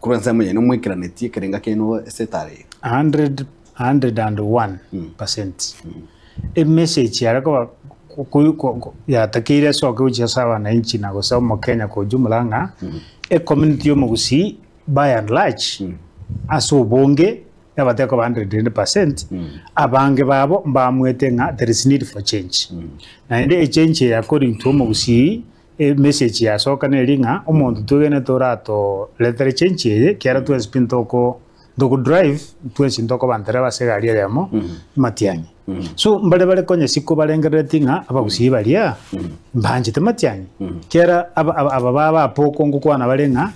Korwa ensemo yaino moikeranetie ekerenga kiaino ase etara eye. 101%. Emessage yare koba yatakeire esoke gochia ase abananchi na gose omokenya kwa ujumla ng'a ecommunity ya omogusii by and large ase obonge yabatebia koba 100%, abange babo mbamwete ng'a there is need for change. Naende echange eye according to omogusii Emessage yasoka neri ng'a omonto twegenete oratoretere change eye ekiagera twensi pi ntoko ntogo drive twensi ntokoba ntereba ase egari eyemo matiang'i. So mbare bare konya isiko barengerereti ng'a abagusii baria mbanchete matiang'i ekiagera aba aba aba baba apoko ngokwana bare ng'a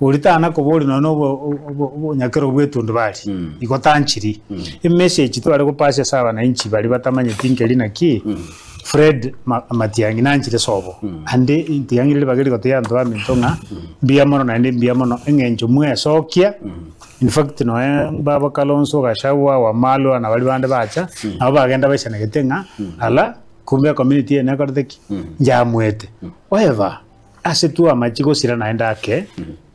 oria tana koboria nonya na obo obo obonyakero bwa etundubari igo tanchiri. Emessage tware gopasia ase abananchi baria batamanyeti nkeri naki Fred Matiang'i nanchire sobo ande tiga ng'ire ribaga rigotebi abanto baminto ng'a mbuya mono naende mbuya mono eng'encho mwesokia in fact noe baba Kalonzo, Gachagua, Wamalwa na baria bande bacha nabo bagenda baisanegete ng'a ala kumbe ecommunity eye nekorete ki? Njamuete. However, ase twamachi gosira naende ake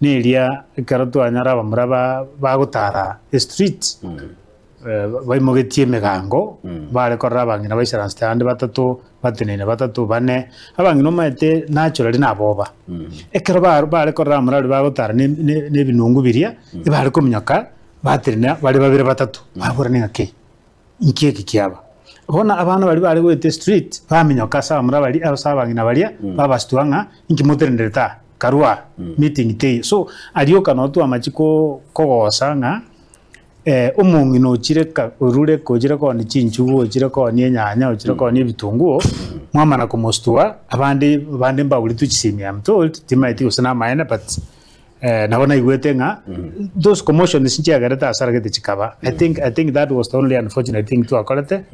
neria ekero twanyora abamura ba bagotara estreet Baimogetie emegango, bare korora abang'ina baisaransete abande batato, bateneine batato, bane. Abang'ina omanyete naturally naboba. Ekero ba bare korora abamura baria bagotara ne ne na ebinungu biria, ebare kominyoka, batenena bare babere batato, baborana ng'a kei, inki eke kiaba. Bono abana baria bare goeta estreet, baminyoka ase abamura baria ase abang'ina baria, babasitua ng'a inki motenenerete aa, karue aa, meeting teiyo. So, aria oka noo twamachia ko kogosa ng'a. Omong'ina ochire ka orure ka ochire koonia chinchugu, ochire koonia enyanya, ochire koonia ebitunguo, mwamana komostua, abande abande mbauretwe chisemi am told, timaeti gose namaene but nabo naigwete ng'a those commotions nchiagerete asara gete chikaba. I think I think that was the only unfortunate thing twakorete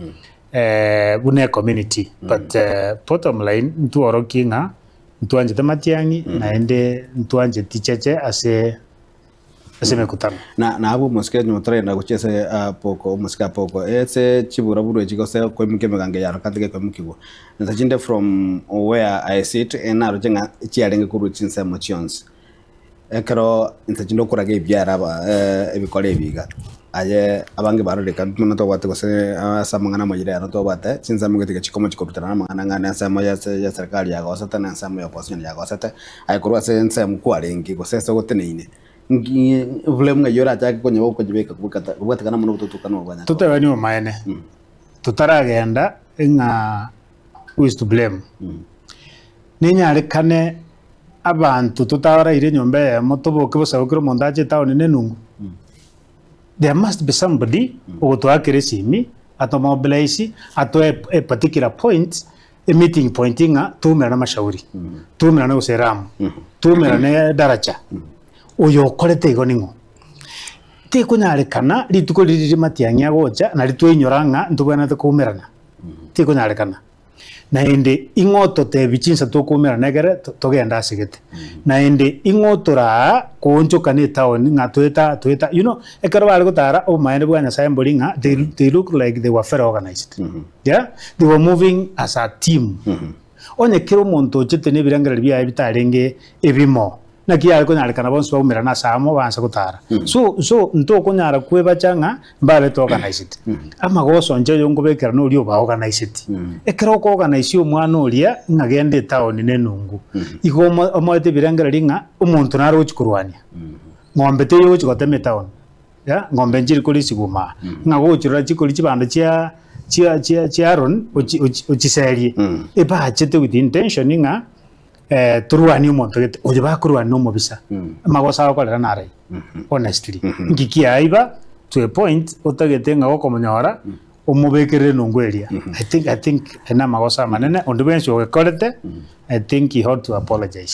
buna ecommunity but bottom line ntworokie ng'a ntwanchete matiang'i naende ntwancheti cheche ase. ase emekutano. Na na abwo omosike onye otarenda gochia ase apoko omosike apoko ase chiburaburu echi gose koimokia emegango eye arokante gekoimokigwa. Nse chinde from where I sit naroche ng'a chiarenge korwa chinsemo chionsi. Ekero inse chinde okoraga ebiara aba ebikoro ebi iga, aye abange baroreka buna tobwate gose ase amang'ana amayia rero tobwate chinsemo gete chikomo chikorutana amang'ana ng'a nensemo ya serikali yagosete na ensemo ya opposition yagosete. Aye korwa ase ensemo kwarenge, gose ase ogoteneine, nki blame ng'ai orachake konya gokoyebeka kobwatekana amo nobototukanu obwo bwa Nyasae? Totebani obomaene, totaragenda ng'a who is to blame. Nenyarekane abanto totaraire enyomba eyemo toboke bosa kera omonto ache etown na enungu. There must be somebody ogotoakera esimi, atomobilize, atoe a particular point Emeeting point ng'a toumerane amashauri, toumerane gose eramu, toumerane daraja, oyo okorete igo ning'o? Tekonyarekana rituko riria riria matiang'i agocha nari twainyora ng'a ntobwenerete koumerana, tekonyarekana. Naende ing'o ototebi chinsa tokoumerana ekere togende ase gete. Naende ing'o otoraa koonchoka na etown ng'a toete aa toete aa, you know ekero bare gotara obomaene bwa Nyasaye mbori ng'a they they look like they were very organized. Yeah, they were moving as a team. Onye kera omonto ochete na ebirengererio biaye bitarenge ebimo, naki yare konyarekana bonsi baumerane ase amo baanse gotara. So so ntokonyara kwebacha ng'a mbarete organized. Amagoso inche oyo nkobekera noria obaorganiseti. Ekero okoorganisia omwana oria ng'a genda etown na enungu, igo omo omoete ebirengererio ng'a omonto nare ogochi korwania. Ng'ombe teiyo ogochi gotema etown. Ya, ng'ombe nchiri korisigwa maa, ng'a gochirora chikori chibando chia chia chia chia Aaron ochi ochi ochiserie. Ebachete with intention ng'a torwanie omonto gete, oyo bakorwania na omobisa, amagoso agokorera naro ayio, honestly. Nki kiaiba to a point otagete ng'a gokomonyora omobekerere enungu eria. I think I think aye namagoso amanene, onde bwensi ogekorete, I think he ought to apologize.